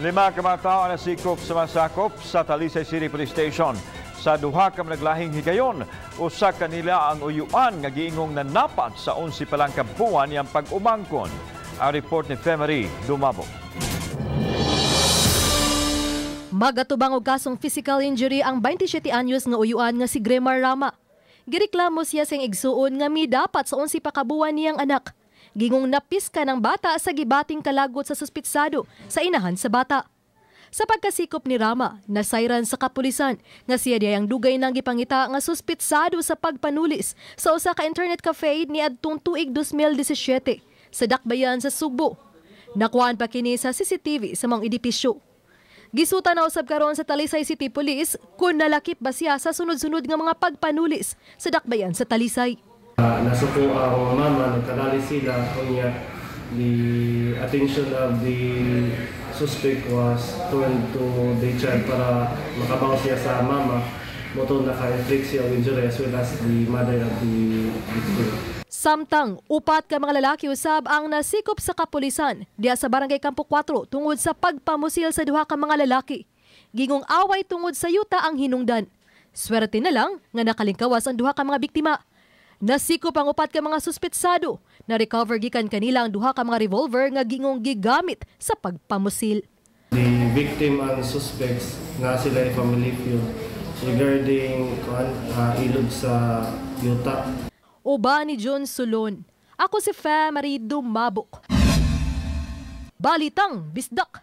Lima ka mga tao ang nasikop sa masakop sa Talisay City Police Station sa duha ka naglahing higayon. Usa kanila ang uyuan nga giingong nanapat sa 11 pa lang ka buwan niyang pag-umangkon. Ang report ni Femery Dumabo. Magatubang og kasong physical injury ang 27 anyos nga uyuan nga si Gremar Rama. Gireklamo siya sa igsuon nga midapat sa 11 pa ka buwan niyang anak. Gingong napiska ng bata sa gibating kalagot sa suspitsado sa inahan sa bata. Sa pagkasikop ni Rama, nasayran sa kapulisan nga siya diay ang dugay nang gipangita nga suspitsado sa pagpanulis sa usa ka internet cafe niadtong tuig 2017 sa Dakbayan sa Sugbo. Nakuhaan pa kini sa CCTV sa mga edipisyo. Gisuta na usab karon sa Talisay City Police kung nalakip ba siya sa sunod-sunod nga mga pagpanulis sa Dakbayan sa Talisay. Nasuko ang mama, nagkarally sila, unya the attention of the suspect was turned to the child para makabaw siya sa mama. Mao to naka-inflict siya og injury as well as the mother of the victim. Samtang, upat ka mga lalaki usab ang nasikop sa kapulisan diya sa Barangay Campo 4 tungod sa pagpamusil sa duha ka mga lalaki. Gingong away tungod sa yuta ang hinungdan. Swerte na lang nga nakalingkawas ang duha ka mga biktima. Nasikop ang upat ka mga suspetsado. Na-recover gikan kanila ang duha ka mga revolver nga gingong gigamit sa pagpamusil. The victim and suspects na sila ay family feud regarding kuan ilog sa yuta. Uban ni John Solon. Ako si Fe Marie Dumabok. Balitang Bisdak.